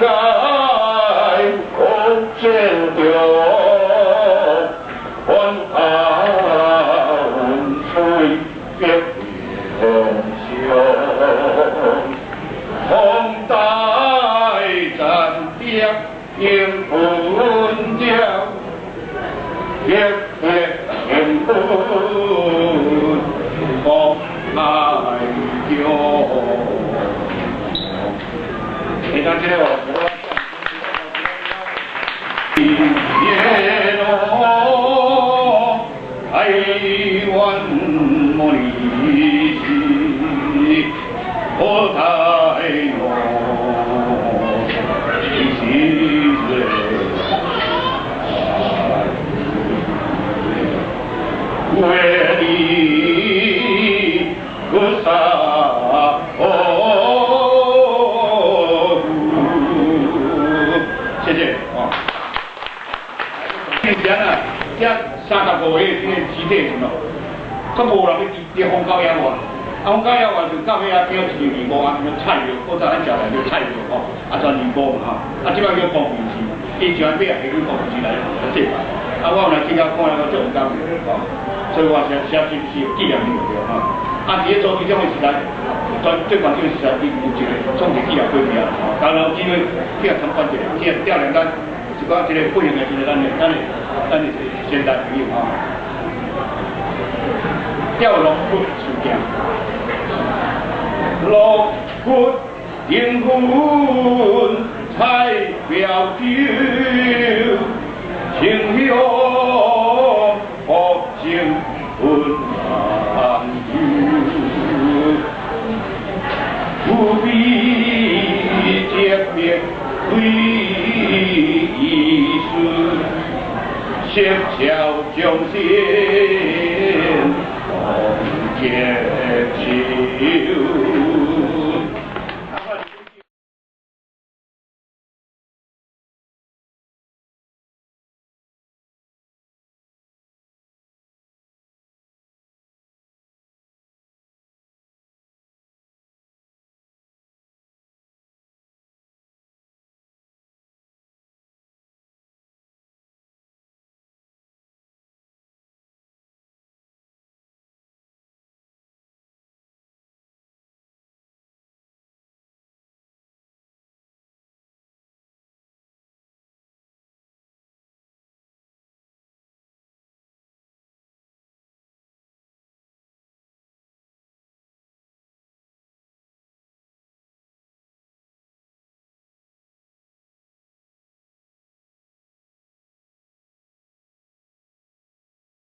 愛福建中，源頭水碧雲上，風大戰敵英魂鳥，熱血英魂國愛中。你看這個哦。耶羅台灣摩尼西，我台灣西瑞，為你菩薩。哦，謝謝哦。以前啊，這35個這個集體時哦，閣無人欲佇佇豐溝野活，啊豐溝野活就到尾啊變一個義務啊，叫菜藥，古早咱食來叫菜藥吼，啊全義務嘛吼，啊這擺叫公園寺，以前尾也去公園寺來來祭拜，啊我有來去遐看了足有感覺吼，所以我寫寫這是有紀念意義吼。啊，佇咧組織這種時代，全最關鍵的時代，伊有一個創一個紀念碑啊，吼，當然有機會去參觀一下，去調研咱一寡這個不幸的這個咱的先代朋友吼。吊龍骨事件，龍骨靈魂彩標酒，情香福精魂難留，不必結別對意思，協調中心同結手，